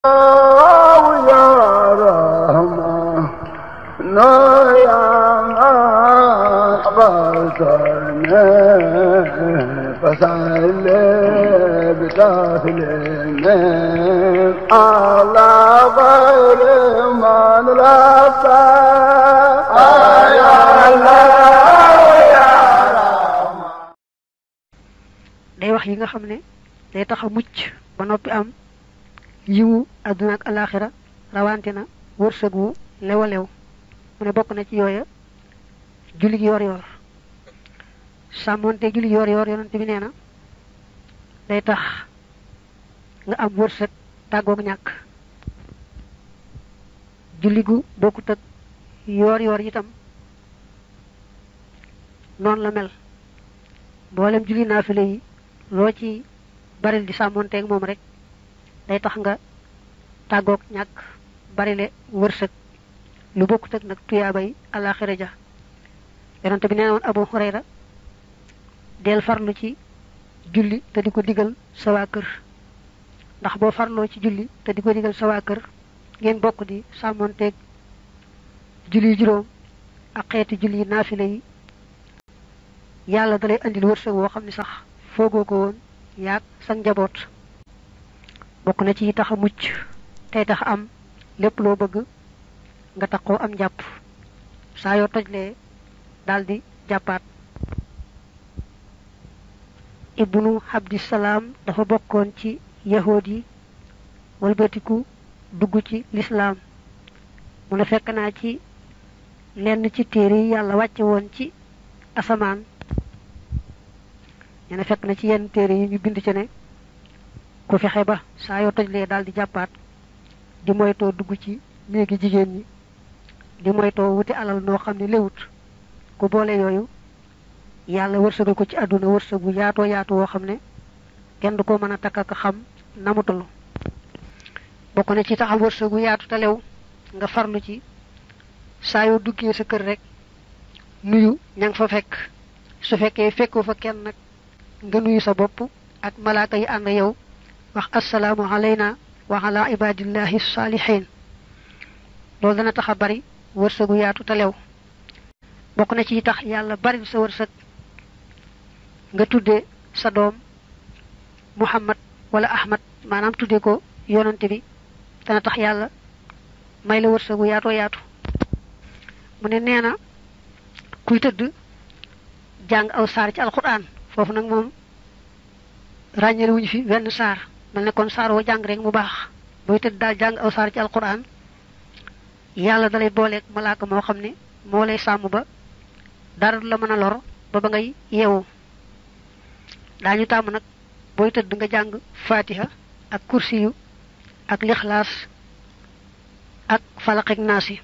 يا رحمن يا غفرنا فسل بتسليم على غير من رفع يا الله يا رحمن day wax yi nga xam ne day tax a mucc ba noppi am yiwu aduna ak alaxira rawante na wërsëg wu lewalew mu ne bokk na ci yooya julli yor yor sàmmonte julli yor yor yonent bi nee na day tax nga am wërsëg tàggoog ñàkk julli gu bokkut ak yor yor itam noonu la mel mboolem julli naafile yi loo ci baril di sàmmonteeg moom rek day tax nga tàggoog ñàkk barile wërsëg lu bokkut ak nag tuyaabay alaxira ja yonent bi nee woon Abu Hurayra del farlu ci julli te di ko digal sa waa kër ndax boo farloo ci julli te di ko digal sa waa kër ngeen bokk di sàmmonteeg julli juróom ak xeeti julli naafile yi yàlla dalay andil wërsëg woo xam ne sax foogoo ko woon yaag sa njaboot bokk na ci tax a mucc tey tax am lépp loo bëgg nga taxoo am jàpp saa yoo tojlee daldi jàppaat ibnu abdissalaam dafa bokkoon ci yahood yi walbatiku dugg ci lislaam mu ne fekk naa ci lenn ci téere yi yàlla wàcce woon ci asamaan ñu ne fekk na ci yenn téere yi ñu bind ci ne ku fexe ba saa yoo tojlee daal di jàppaat di moytoo dugg ci néegi jigéen ñi di moytoo wuti alal noo xam ne léwut ku boole yooyu yàlla wërsëgal ko ci àdduna wërsëg bu yaatoo yaatu woo xam ne kenn du ko mën a takk ak xam na mu toll bokk na ci taxam wërsëg bu yaatu te lew nga farlu ci saa yoo duggee sa kër rek nuyu ña nga fa fekk su fekkee fekkoo fa kenn nag nga nuyu sa bopp ak malaaka yi ànd yow wax assalaamu alayna wa ala ibadillahi salihin loolu dana tax a bari wërsëgu yaatu te lew bokk na ci tax yàlla bari sa wërsëg nga tudde sa doom Muhammad wala Ahmad maanaam tudde ko yonante bi dana tax yàlla may la wërsëgu yaatoo yaatu mu ne nee na kuy tëdd jàng aw saar ci alquran foofu nag moom ràññale wuñu fi wenn saar mel ne kon saar woo jàng rek mu baax booy tëdd daal jàng aw saar ci alquran yàlla dalay booleeg malaaka moo xam ne moo lay sàmm ba dara du la mën a lor ba ngay yeewu daañu tàmm nag booy tëdd nga jàng fatiha ak kursiyu ak lixlaas ak falaq ak naasi